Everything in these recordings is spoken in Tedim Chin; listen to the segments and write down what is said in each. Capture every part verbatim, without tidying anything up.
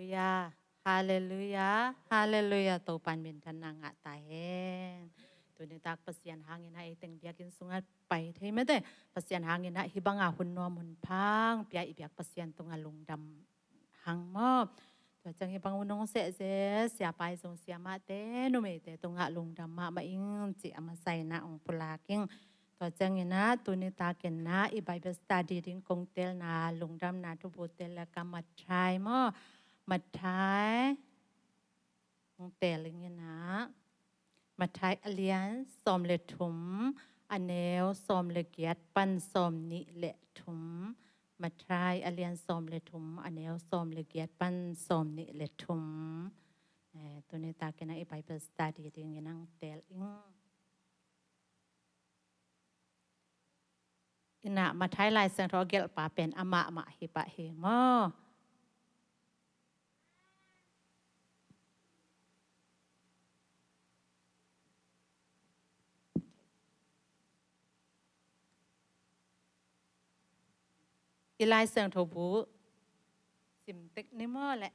Halleluia, halleluia, halleluia. Topan minthanna ngah ta hen. Tuni tak Pasian hangin ah ei teng biakinn sungah pai thei mete. Pasian hangin ah hih banga hun nuam hun phang pia i biak Pasian tungah lungdam hang maw. Tua ciang hih bang hun hong sehseh siapa i zong siamahte numeite tungah lungdam mahmah ing ci a masa in ah hong pulak ing. Tua ciangin ah tuni takin ah i Bible study ding kong telna lungdamna thubu tel leh ka Matthai maw. Matthai hong tel ing in ah. Matthai a lian sawm le thum, a neu sawm le giat pan sawm nih le thum. Matthai a lian sawm le thum, a neu sawm le giat pan sawm nih le thum. Eh, tuni takin ah i Bible study dingin hong tel ing. In ah Matthai Lai Siangtho a gelhpa pen amah mah hi pah hi maw. I Lai Siangtho bu sim tek ni maw leh.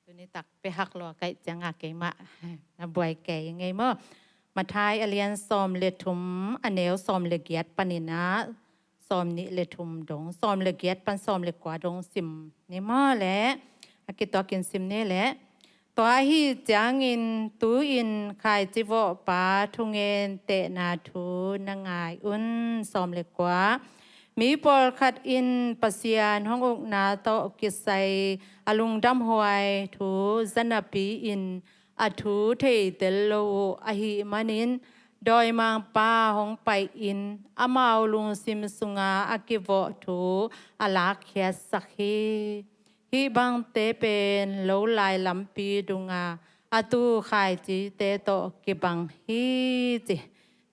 Tuni tak pehak lua kaih cianga keimah na buai kei ngei maw. Matthai a lian sawm le thum, a neu sawm le giat panin ah sawm nih le thum dong, sawm le giat pan sawm le kua dong sim ni maw leh. A kituakin sim ni leh. Tua ahi ciangin tu-in khaici vawhpa thungen tehna thu na ngai un. Sawm le kua. Mi pawlkhat in Pasian hong ukna tawh kisai a lungdamhuai thu za napi-in a thu theitel lo uh ahih manin dawimangpa hong pai-in amau lungsim sunga a kivawh thu a lakkhiatsak hi. Hih bangte pen lo lai lampi dunga a tu khaicite tawh kibang hi ci.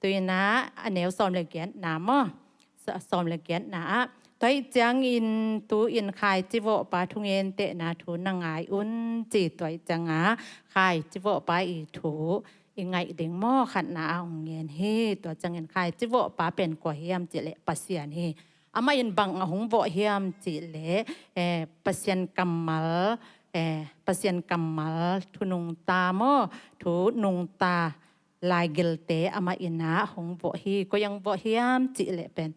Tu-in ah a neu sawm le giatna maw. Sa-, sawm le giatna ah. Tua ih ciangin tu-in khaici vawhpa thungen tehna thu na ngai un ci. Tua ih cianga khaici vawhpa i thu i ngaih ding maw khatna ah hong ngen hi. Tua ciangin khaici vawhpa pen kua hiam cih leh Pasian hi. Amah in bang a hong vawh hiam cih leh, eh, Pasian kammal, eh, Pasian kammal thu nungta maw, thu nungta laigilte amah in ah hong vawh hi. Koi ang vawh hiam cih leh pen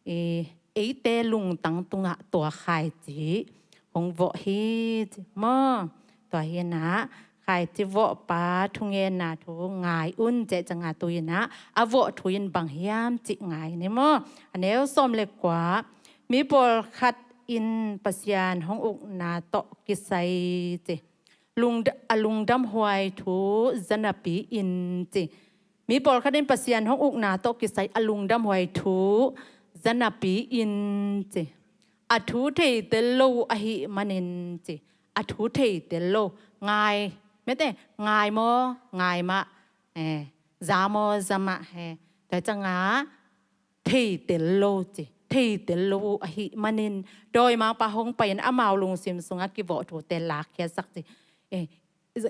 i eite lungtang tungah tua khaici hong vawh hi ci maw. Tua hi in ah khaici vawhpa thungenna thu ngai un cih cianga tu-in ah a vawh thu in bang hiam cih ngai ni maw. A neu sawm le kua. Mi pawlkhat in Pasian hong ukna tawh kisai ci. Lungd-, a lungdamhuai thu za napi-in ci. Mi pawlkhat in Pasian hong ukna tawh kisai a lungdamhuai thu za napi-in ci. A thu theitel lo ahih manin ci. A thu theitel lo. Ngai. Mete, ngai maw, ngai mah. Eh, za maw, za mah. Eh, tua cianga theitel lo ci. Theitel lo uh ahih manin dawimangpa hong pai-in amau lungsim sunga kivawh thute lakkhiatsak ci. Eh,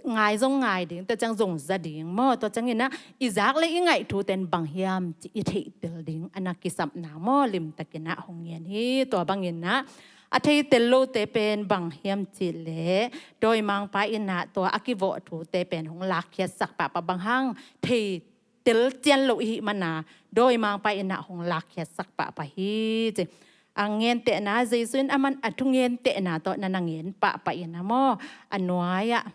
ngai zong ngai ding, tua ciang zong za ding maw. Tua ciangin ah i zak le i ngaih thute in bang hiam ci i theitel ding a na kisapna maw limtakin ah hong ngen hi. Tua bangin ah a theitel lote pen bang hiam cih leh dawimangpa in ah tua a kivawh thute pen hong lakkhiatsak pahpah bang hang thei tel cian lo ihih mana dawimangpa in ah hong lakkhiatsak pahpah hi ci. A ngentehna Jesu in aman a thungentehna tawh na na ngen pahpah in ah maw a nuai-ah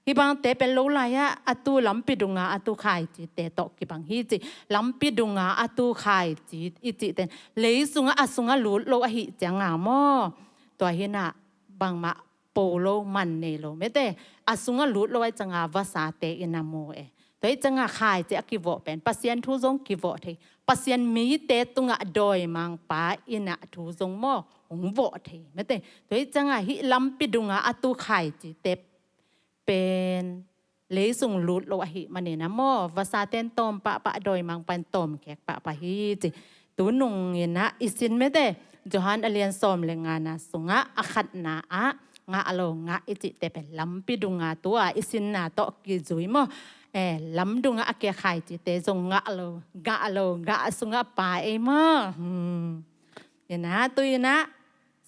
hih bangte pen lo lai-ah a tu lampi dunga a tu khaicite tawh kibang hi ci. Lampi dunga a tu khaici i cihte lei sungah a sungah lut lo ahih cianga maw tua hi in ah bangmah po lo man nei lo mete a sungah lut lo ahih cianga vasate in ah mu e. Tua ahih cianga khaici a kivawh pen Pasian thu zong kivawh thei. Pasian mite tungah dawimangpa in ah thu zong maw hong vawh thei mete. Tua ahih cianga hih lampi dunga a tu khaicite pen lei sung lut lo ahih manin ah maw vasate in tawm pahpah dawimangpa in tawm khek pahpah hi ci. Tu nungin ah i sin mete Johan a lian sawm le ngana sungah a khatna ah ngah lo ngah i cihte pen lampi dunga tua i sinna tawh kizui maw. Eh, lam dungah a kia khaicite zong ngah lo ngah lo ngah sungah pa ei maw. Hmm. In ah tu in ah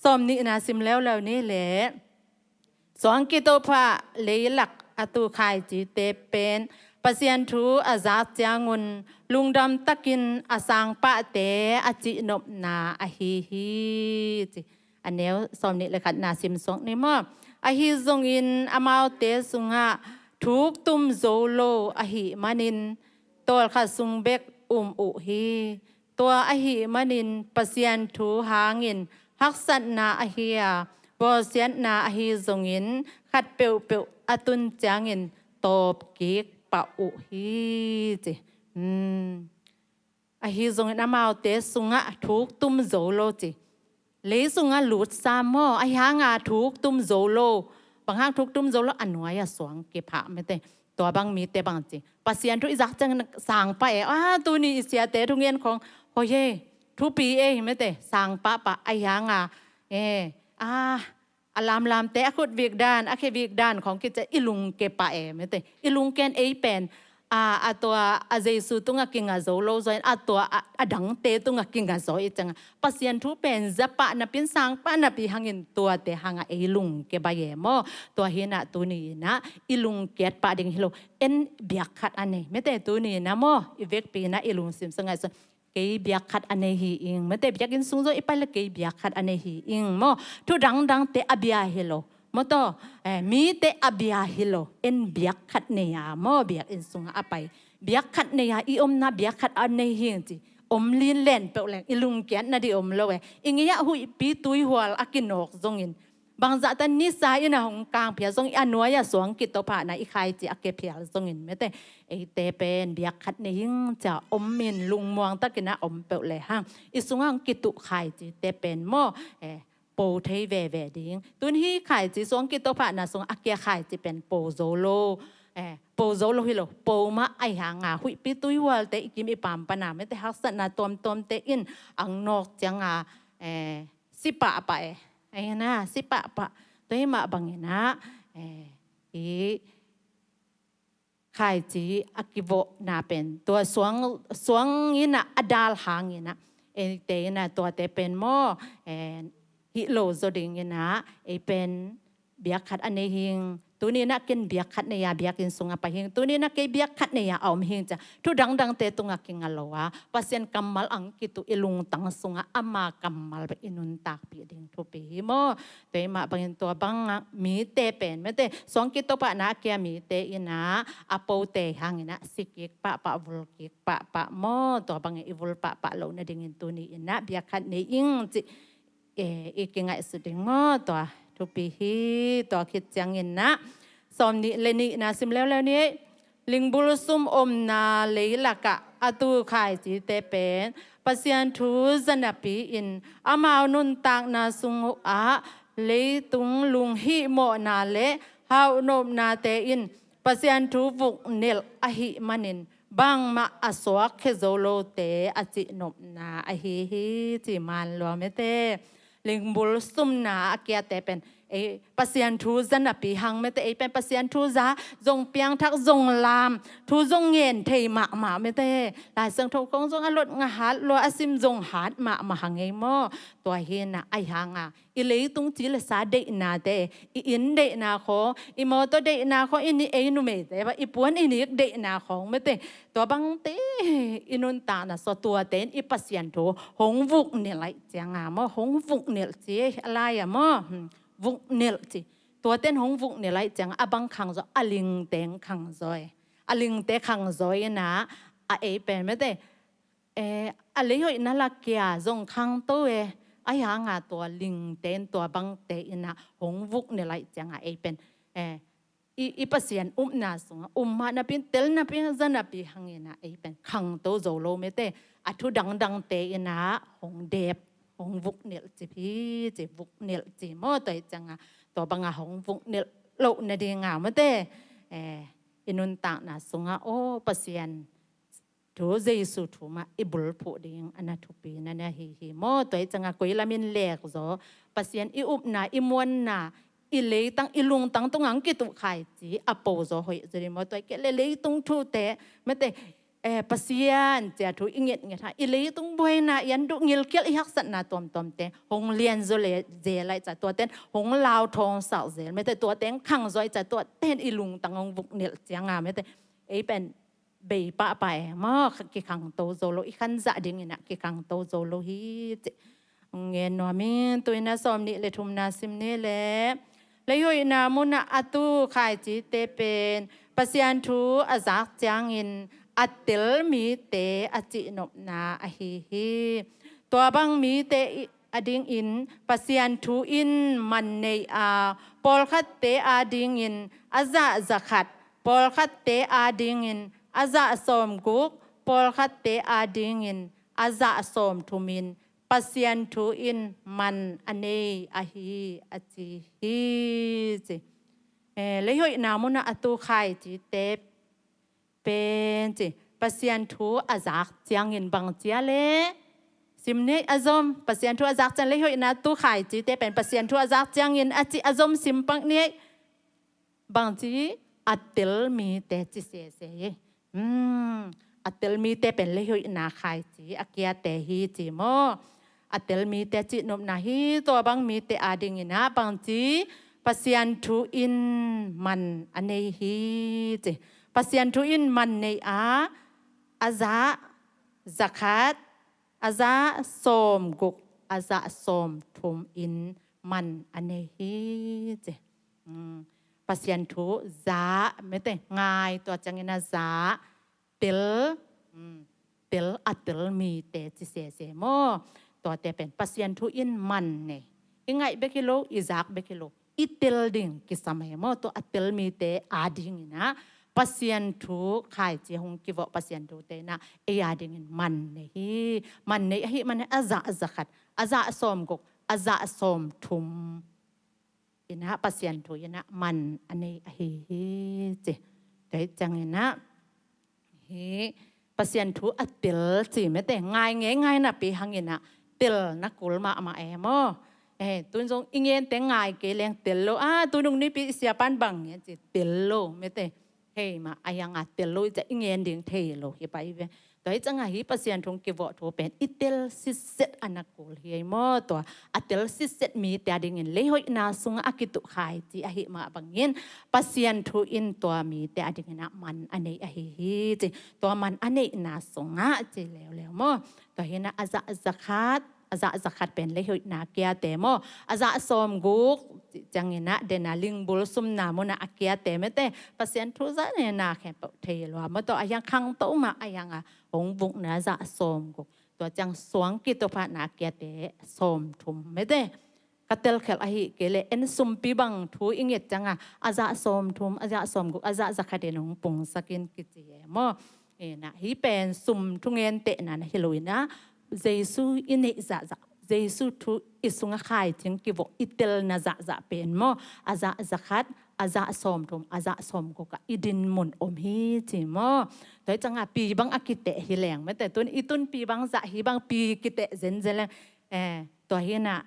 sawm nihna sim leuleu ni leh, suang kitohphah leilak a tu khaicite pen Pasian thu a zak ciangun lungdam takin a sangpahte a cihnopna ahi hi, ci. A neu sawm nih le khatna sim suak ni maw. Ahi zongin amaute sungah thuk tum zo lo ahih manin tawlkhat sung bek um uh hi. Tua ahih manin Pasian thu hangin haksatna ahi a, bawlsiatna ahi zongin khat peuhpeuh a tun ciangin tawpkik pah uh hi, ci. Hmm. Ahi zongin amaute sungah thuk tum zo lo, ci. Lei sungah lut sam maw, ahi hanga thuk tum zo lo. Bang hang thuk tum zo lo, a nuai-ah suang kiphah mete. Tua bang mite bang ci, Pasian thu i zak ciang sangpah e. A, tuni i siate thungen khawng hoi e, thupi e mete, sangpahpah, ahi hanga e, a, a lamlamte a khut vik dan, a khe vik dan khawng kici a i lungke pah e mete. I lungken ei pen a, a tua a Jesu tungah kinga zo lo zaw in, a tua a, a dangte tungah kinga zaw i cianga Pasian thu pen za pah napi in, sang pah napi hangin tuate hangah ei lungke bai e maw. Tua hinah tuni inah i lungkiat pah ding hi lo. En biak khat a nei mete, tuni inah maw, i vekpi inah i lungsim sungah i sung kei biak khat a nei hi ing mete, biakinn sung zaw i pai le kei biak khat a nei hi ing maw. Thu dangdangte a bia hi lo maw, tua, eh, mite a bia hi lo. En biak khat nei a maw, biakinn sungah a pai, biak khat nei a i omna, biak khat a nei hi ing ci. Om lin len peuh leng i lungkiat nading om lo e. I ngei-ah huihpi tuihual a kinawk zongin, bangzahta nisa in a hong kangphia zong, a nuai-ah suang kitohphahna i khaici a kephial zongin mete, eite pen biak khat nei ing ci a om in lungmuang takin a om peuh le hang, i sungah hong kituh khaicite pen maw, eh, po thei veve ding. Tun hih khaici suang kitohphahna sungah a kia khaici pen po zo lo, eh, po zo lo hi lo, po mah, ahi hanga huihpi tuihualte i kim i pam pana mete, haksatna tuamtuamte in ang nawk cianga, eh, si pahpah e. Ahi na, si pahpah. Tua hih mah bangin ah, eh, i khaici a kivawhna pen tua suang, suang inah a dal hang inah, eite inah tuate pen maw, eh, hih lo zaw ding inah ei pen biak khat a nei hi ing. Tuni inah ken biak khat nei a biakinn sungah pai hi ing. Tuni inah kei biak khat nei a a om hi ing ci a thu dangdangte tungah kinga lo a, Pasian kammal ang kituh i lungtang sungah ama kammal bek i nuntakpih ding thupi hi maw. Tua hih mah bangin tua bangah mite pen mete, suang kitohphahna a kia mite inah a pote hang inah si kik pahpah, vul kik pahpah maw. Tua bangin i vul pahpah loh nadingin tuni inah biak khat nei ing ci, eh, i kingaihsut ding maw. Tua thupi hi. Tua khit ciangin ah sawm nih le nihna sim leuleu ni. Lingbul sum omna leilakah a tu khaicite pen Pasian thu za napi-in amau nuntakna sungah leitung lunghihmawhna le hauhnopnate in Pasian thu vuknelh ahih manin bangmah a suakkhia zo lote a cihnopna ahi hi, ci man lua mete. Lingbul sumna a kiate pen ei Pasian thu za napi hang mete, ei pen Pasian thu za, zong piangthak, zong lam, thu zong ngen thei mahmah mete. Lai Siangtho khawng zong a lot nga hat lua, a sim zong hat mahmah hang ei maw. Tua hinah ahi hanga i leitung ci le sa deihnate, i inn deihna khawng, i mawtaw deihna khawng, i nih ei numeite bang i puan i nik deihna khawng mete, tua bangte i nuntakna sungah tuate in i Pasian thu hong vuknelh ahih cianga maw, hong vuknelh ci a lai-a maw. Hmm, vuknelh ci. Tuate in hong vuknelh ahih cianga a bang khang zaw, a lingte khang zaw e. A lingte khang zaw inah a ei pen mete, eh, a leihoihna la kia zong khangto e. Ahi hanga tua lingte in tua bangte inah hong vuknelh ahih cianga ei pen, eh, i, i Pasian upna sungah um mah napi-in, tel napi-in, za napi hang inah ei pen khangto zo lo mete. A thu dangdangte inah hong dep, hong vuknelh ci hi, ci vuknelh ci maw. Tua ahih cianga tua banga hong vuknelh loh nadinga mete, eh, i nuntakna sungah aw Pasian thu, Jesu thu mah i bulphuh ding a na thupi na na hi hi maw. Tua ahih cianga koi lamin lek zaw Pasian i upna, i muanna, i leitang, i lungtang tungah ang kituh khaici a po zaw hoih zaw ding maw. Tua ahih kei le leitung thute mete, eh, Pasian cia thu i ngetnget hang, i leitung buaina i an duh, ngilkial i haksatna tuamtuamte hong lianzaw le zel lai ca, tuaten hong lauthawngsak zel, mete tuaten khangzaw ca, tuaten i lungtang hong vuknilh cianga, mete ei pen bei pahpah e maw, kikhangto zo lo, i khanzah dinginah kikhangto zo lo hi ci. Ngen nuam ing. Tuina sawm nih le thumna sim ni le, leihoihna munah a tu khaicite pen Pasian thu a zak ciangin a tel mite a cihnopna ahi hi. Tua bang mite i, a dingin Pasian thu in man nei a, pawlkhatte a dingin a zah zakhat, pawlkhatte a dingin a zah sawmguk, pawlkhatte a dingin a zah sawmthumin Pasian thu in man a nei ahi a ci hi ci. Eh, leihoihna munah a tu khaicite pen ci, Pasian thu a zak ciangin bang cia le sim ni ei, a zom, Pasian thu a zak ciang, leihoihna tu khaicite pen Pasian thu a zak ciangin a ci, a zom sim pak ni ei. Bangci, a tel mite ci sese hi. Hmm, a tel mite pen leihoihna khaici a kiate hi ci maw? A tel mite cihnopna hi. Tua bang mite a dinginah bangci, Pasian thu in man a nei hi ci. Pasian thu in man nei a, a zah zakhat, a zah sawmguk, a zah sawmthum in man a nei hi ci. Mm, Pasian thu zah, mete ngai, tua ciangin a zah, tel, mm, tel, a tel mite ci sese maw? Tuate pen Pasian thu in man nei. I ngaih bek hi lo, i zak bek hi lo, i tel ding kisam hi maw? Tua a tel mite a dinginah Pasian thu khaici hong kivawh Pasian thute inah ei a dingin man nei hi. Man nei ahi man a zah zakhat, a zah sawmguk, a zah sawmthum inah Pasian thu inah man a nei ahi hi ci. Tua hi cianginah hi Pasian thu a tel ci mete ngai ngei ngai napi hanginah tel na kul mahmah e maw? Eh, tun zong i ngente ngai kei leng tel lo. Ah, tunung nipi i siapan bang ngen ci, tel lo mete. Hei mah, a hianga tel lo i ciah i ngen ding thei lo hi pai ve. Tua hi cianga hi Pasian thu kivawh thu pen i tel sitset a na kul hi ei maw? Tua a tel sitset mite a dingin leihoihna sungah a kituh khaici ahi mah bangin Pasian thu in tua mite a dinginah man a nei ahi hi ci. Tua man a neihna sungah ci leuleu maw? Tua hinah a zah zakhat, a zah zakhat pen leihoihna kiate maw? A zah sawmguk ci cianginah dena lingbul sumna munah a kiate mete Pasian thu zah nena khempeuh thei lua maw? Tua a hiang khangto mah a hianga hong vukna zah sawmguk. Tua ciang suang kituphahna a kiate sawmthum mete. Ka telkhelh ahi kei le en sumpi bang thu i nget cianga a zah sawmthum, a zah sawmguk, a zah zakhat in hong pungsakin kici e maw? Inah hi pen sum thungen tehna na hi lo inah Jesu i neih zahzah, Jesu thu i sungah khaicing kivawh i telna zahzah pen maw? A zah zakhat, a zah sawmthum, a zah sawmguk ah i dinmun om hi ci maw? Tua hi cianga pi bang a kiteh hi leng mete tun i tun pi bang zah hi bang pi kiteh zenzen leng. Eh, tua hinah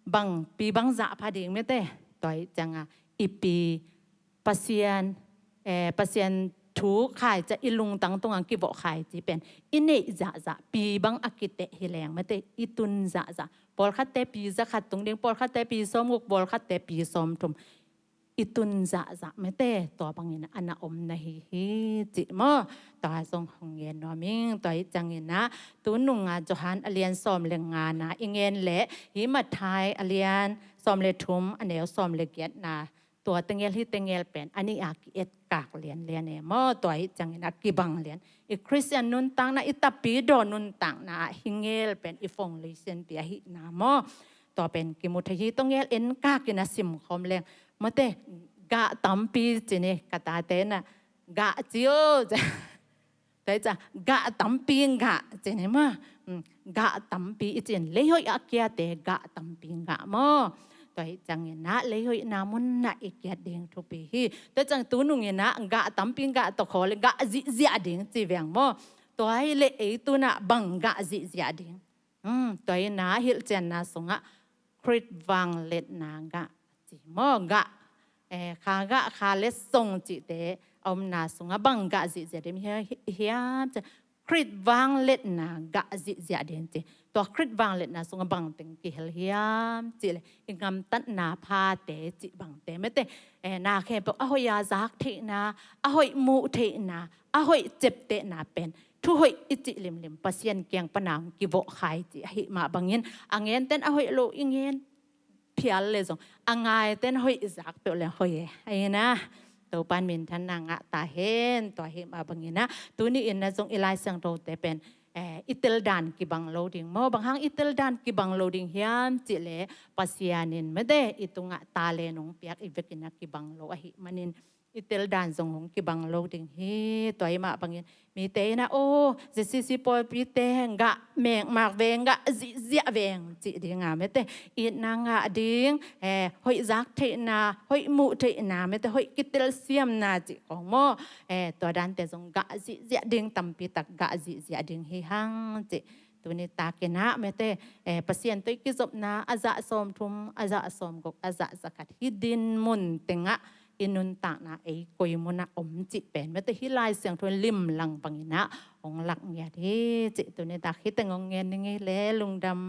bang pi bang zah pha ding mete? Tua hi cianga i pi Pasian, eh, Pasian thu khaici i lungtang tungang kivawh khaici pen i neih zahzah pi bang a kiteh hi leng mete i tun zahzah. Pawlkhatte pi zakhat tung ding, pawlkhatte pi sawmguk, pawlkhatte pi sawmthum. I tun zahzah mete tua bangin a na om na hi hi ci maw? Tua zong hong ngen nuam ing. Tua hi cianginah tununga Johan a lian sawm le ngana i ngen le hi Matthai a lian sawm le thum a neu sawm le giatna, tua tengel hi tengel pen a nih a ki-etkak lianlian e maw? Tua hi cianginah kibang lian i Khristian nuntakna, i tapidaw nuntakna ah hi ngel pen i foundation pi ahihna maw? Tua pen kimu thei hi. Tua ngel enkak in a simkhawm leng mate gah tampi ci ni, ka tate na gah ci o. Tua hi ciang gah tampi gah ci ni maw? Gah tampi i cin, leihoih a kiate gah tampi gah maw? Tua hi ciangin ah leihoihna mun ah i kiat ding thupi hi. Tua hi ciang tunung in ah gah tampi gah tawh khawl le gah zihziah ding ci veng maw? Tua hi leh ei tun ah bang gah zihziah ding? Tua hi na hilhcianna sungah Khrih vangliatna gah ci maw? Gah, eh, kha gah, kha letsong cihte a omna sungah bang gah zihziah ding hiam, hiam ci. Khrih vangliatna gah zihziah ding ci. Tua Khrih vangliatna sungah bang teng kihel hiam cih leh i gamtatna phate cih bangte mate. Eh, na khempeuh a hoih a zak theihna, a hoih muh theihna, a hoih ciaptehna pen thuhoih i cih limlim Pasian kiang pana hong kivawh kha i cih ahih mah bangin a ngenten a hoih lo i ngen phial le zong a ngaiten hoih i zak peuh le hoih e. Ahi na, Topan minthanna ngah ta hen. Tua ahih mah bangin ah tuni in ah zong i Lai Siangthote pen, eh, i tel dan kibang lo ding maw? Bang hang i tel dan kibang lo ding hiam cih leh Pasian in mate i tungah talent hong piak i vekin ah kibang lo ahih manin i tel dan zong hong kibang lo ding hi. Tua ahih mah bangin mite in ah, aw, ZCC pawlpite gah mekmak veng, gah zihziah veng cih ding a mate, itna ngah ding, eh, hoih zak theihna, hoih muh theihna mate, hoih kitelsiamna cih kong maw? Eh, tua dante zong gah zihziah ding, tampi tak gah zihziah ding hi hang cih. Tuni takin ah mate, eh, Pasian tawh i kizopna a zah sawmthum, a zah sawmguk, a zah zakhat hi dinmun tengah i nuntakna ei koi munah om cih pen mate hih Lai Siangtho in limlang bangin ah hong lak ngiat hi cih tuni tak hih teng hong ngen ning hi le. Lungdam.